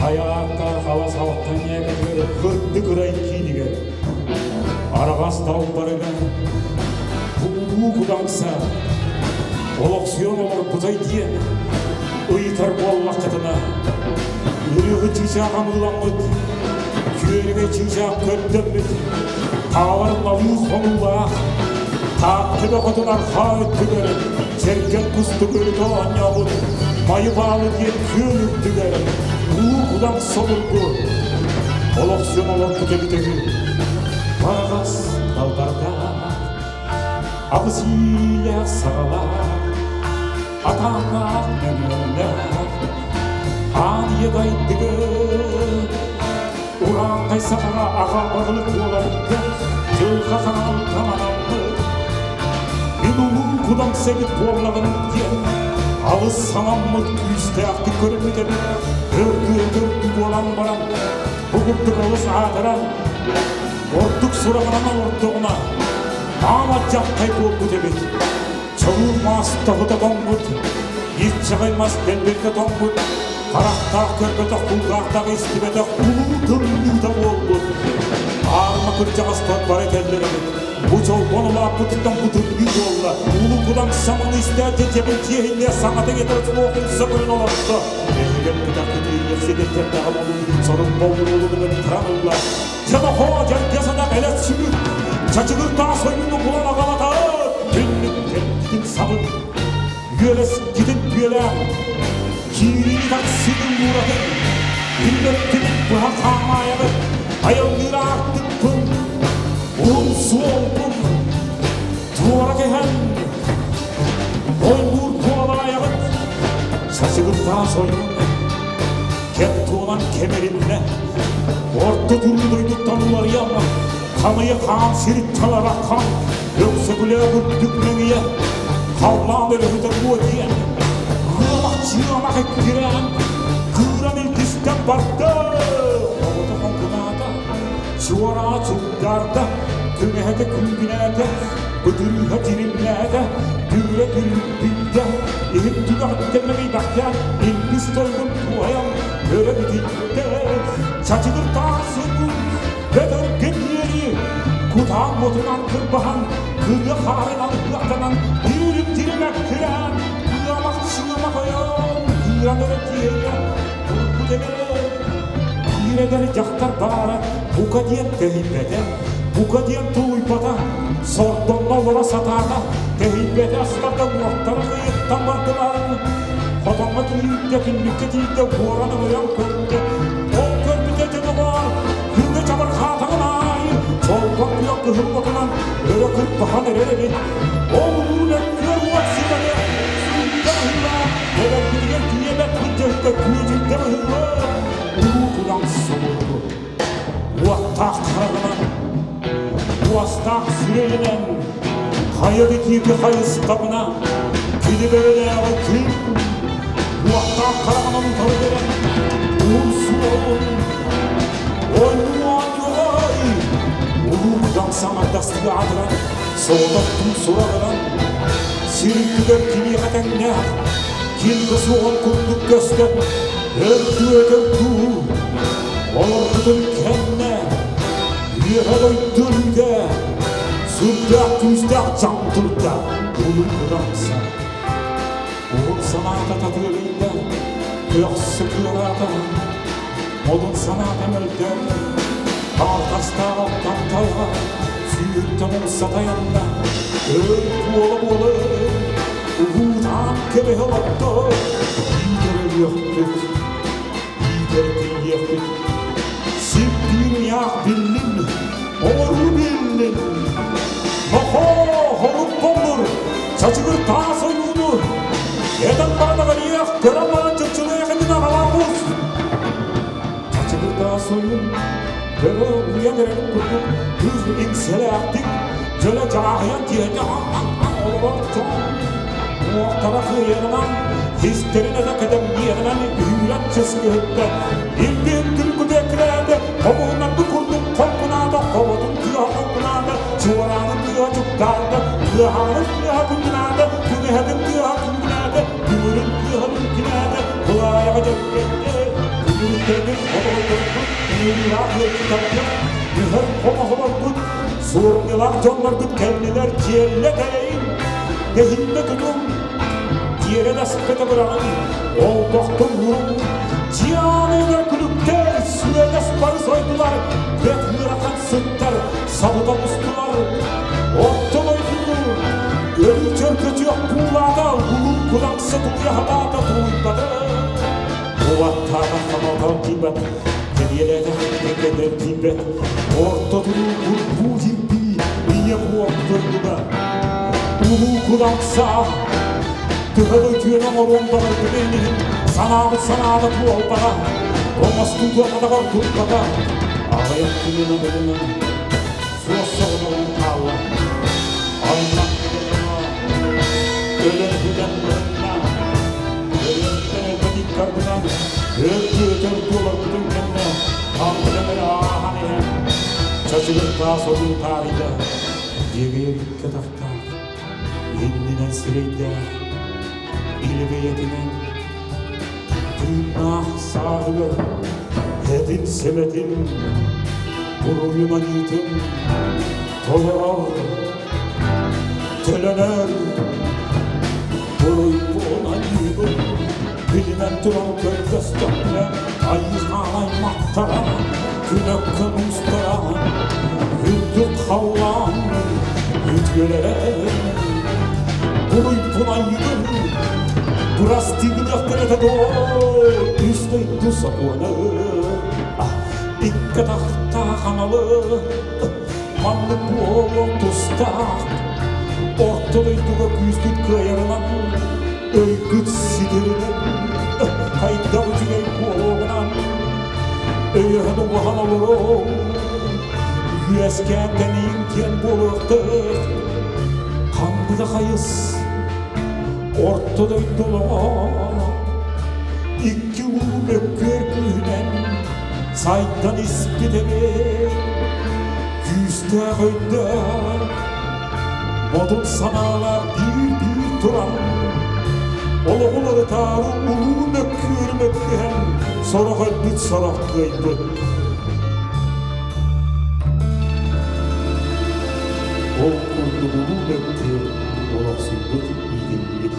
Хайааттаах алас алтан ньээкэтигэр кырдык ырай киинигэр араҕас далбарыгар улуу кудаҥса олохсуйан олорбутай диэн ыйытар буоллаххытына ырыаһыт чыычаах амыыламмыт, күөрэгэй чыычаах көрдөммүт, таалар налыы хонуулаах, Таатта бөҕөтүн арҕаа өттүгэр сэргэн кустук өрүтэ оонньообут Майыбаалы диэн күөл үрдүгэр уу кудаҥ собургу олохсуйан олорбут эбитэ үһү. Бараҕас далбардаах, аҕыс иилээх саҕалаах, атааннаах мөҥүөннээх, аан ийэ дайдыгы Урааҥхай сахаҕа аҕа баһылык буоларга дьылҕа хаан таманаммыт. Мин улуу кудаҥса эбит буоллаҕым диэн алыс санаммыт күүстээхтик көрүммүт эбит. Өрдүү-өрдүү буолан баран бу курдук алыс аатыран ордук сураҕынан олордоҕуна аама дьахтай буолбут эбит. Чолуу мас тоһута тоҥмут, иччэҕэй мас дэлбэритэ тоҥмут, харахтаах көрбөтөх, кулгаахтаах истибэтэх улуу тымныыта буолбут. Аарыма кырдьаҕастар бары этэллэр эбит. Бу чолбон улааппытыттан бу тымныы буолла. Улуу кудаҥ саманы истээччи дьэбин чиэһиннэ саҥата иэтэр суох умса көрөн олордо. Эһигин бытаххытыы сидэттердэҕэ болуу сорун боллуруулугун тыран ылла. Дьэ, дьэргэ сатах элэс сүгүр, чачыгыр таас ойууну булан аҕалата, түннүк кэлбитин сабын, үөлэскитин бүөлээн, киирии таксины ууратын, күннэттин быһа хаамаайабыт, айыллыыр аартыкпын, уһун суолбун, туора кэһэн, ойбуур буолаайаҕыт, чачыгыр таас ойуун, Кэп туолан кэмэриннэ, орто туруу дойдуттан уларыйан, хамыйа хаан сирит талараххан, өксөкүлээх үрдүк мэҥийэ, халлаан өрөһүтэ буо диэн, ыамах чыамах эккирээн, кыыран илгистэн барда. Оҕото хоҥкунаата, чуораа чугдаарда, күҥэһэтэ күүгүнээтэ, бытырыыһа тиримнээтэ, түүрэ түрүллүйдэ, иһин түгэҕиттэн мэлийбэхтээн, илбис тойгун туһайан, өрө бүтүттэ, чачыгыр таас ылбын, бөтөргө диэри, кутаан уотунан кырбаһан, кырыа хаарынан ыһыахтанан, биирин тиримэккирээн, ыамах чыамах ойон, кыыран өрө тиэйэн, турбут эбээ. Киирэгэр дьахтар баара бука диэн тэһийбэтэ, бука диэн тулуйбата, сордонно олоро сатаата, тэһийбэтэ астарда уоттара кыйыттан бардылар. Хотоҥҥо киирдэ, түннүккэ тиийдэ, уоран ылыйан көрдө. Ол көрбүтэ дьонугар күҥҥэ чабырҕаатаҕын аайы чолбон күөх кыһыл отунан өрө кырбахан эрэр эбит. Ол улуу мөккүөр уот ситэрэ сүүрдэ быһыылаах, эбэрбитигэр тиийэбэт быдьаһыта күөдьүйдэ быһыылаах. Улуу кудаҥ собургу, уоттаах хараҕынан, уостаах сүрэҕинэн хайа да диэки хайыстаҕына, кини бэйэлээҕи күн уоттаах хараҕынан утары көрөн, уһун суолун ойнуон улуу кудаҥ саҥардастыы аатыран, соҕотохтуу сураҕынан, сир үрдүгэр киниэхэ тэҥнээх, ким да суоҕун курдук көстөн, өрдүү-өтөрдүү олорбутун кэннэ, үөһэ дойду өлүүтэ, сүрдээх күүстээх дьаҥ турда, улуу кудаҥса. Уһун санаата татыарыйда, көхсө кыараата, модун санаата мөлтөөтө, таалтастаах оттон тайҕа, сүүртэн умса тайанна, өр буола-буола уһуутаан кэбиһэ олордо, биитэр өлүөхпүт, биитэр тиллиэхпит. Сирдиир ыйаах биллин, оҥоруу биллин, нохоо хорук боллур, чачыгыр таас ойууну, этэн баран аҕалыах, көрөн баран чыпчылыах иннинэ аҕалаабыт. Чачыгыр таас ойуун, көрө уйан эрэрин курдук, кыыс иҥсэлээхтик, дьөлө дьааһыйан тиэйэ олорор дьон уохтара кыайыаҕынан, истэрин этэ кэтэмниэҕинэн үүрэн чыскыһытта, илбиһин күлкүтэ эккирээтэ, хомуһуннарбыт курдук хоҥкунаата, хоботун тыаһа хоҥкунаата, чуораанын тыаһа чуктаарда, тыаһаанын тыаһа күҥкүнаата, күҥэһэтин тыаһа күҥкүнээтэ, күҥүрүн тыаһа лүҥкүнээтэ, кылаайаҕа дьэккэттэ. Көрбүт хотоҕойдорбут, ыҥырыылаах ыалдьыттарбыт, нүһэр хомоһолорбут, суорумньулаах дьоннорбут кэллилэр, дьиэллэ кэлэйин, тэһиннэ тутуҥ, тиэрэ даспыта быраҕыҥ, олбохтун уруҥ, дьиэ ааныгар күлүктэр, сүөдэс бары сойдулар, бэт ыарахан сыттар, сабыта мустулар, орто дойдуну өлүү чөркөчүөх буулаата, улуу кудаҥса тулуйа сатаата тулуйбата. Уоттаах хамалҕан тиийбэт, тэбиэлээтэх тэҥкэтэ тиийбэт, орто туруу курбуу дьирбии ийэ буор дойдуга. Улуу кудаҥса төһө да үтүөнү оҥоруон баҕарбытын иһин санаабыт санаата туолбаҕа, оҥостуу атаҕар турбата, аҕыйах күнүнэн ылынан суос соҕотоҕун хаалла. Аймах дьоно өлөн бүтэн быһынна. Өлүөхтэн өлбөт иккардынан өр-өтөр буоларбытын кэннэ хантан эрэ ааһан иһэн чачыгыр таас одун таарыйда. Дьиэгэйэр икки атахтаах, иннинэн сирэйдээх, илэ бэйэтинэн тыыннаах сааһыгар этин-сэмэтин, буруйун-аньыытын толорор, төлөнөр. Буруйбун-аньыыбын билинэн туран көрдөстөхпүнэ, айыы-хаан аймахтара, күнөккө уустара, үрдүк халлаан үтүөлэрэ. Буруйбун-аньыыбын бырастыы гыныахтара этэ дуо, үс дойду сокуона, икки атахтаах аналы маннык буолуох тустаах. Орто дойдуга күүскүт кыайарынан, өйгүт ситэринэн, хайдах үчүгэй буолуоҕунан өйөһөн убаһан олоруҥ, үөскээн тэнийиҥ диэн буолуохтаах. Ханнык да хайыс орто дойду олоҕо икки улуу мөккүөр күүһүнэн сайдан испит эбит. Күүстээх өйдөөх, модун санаалаах биир-биир туран, олоҕун ырытаары улуу мөккүөрү мөккүһэн, сорох өлбүт, сорох кыайбыт. Ол курдук улуу мөккүөр олохсуйбут иитиллибит.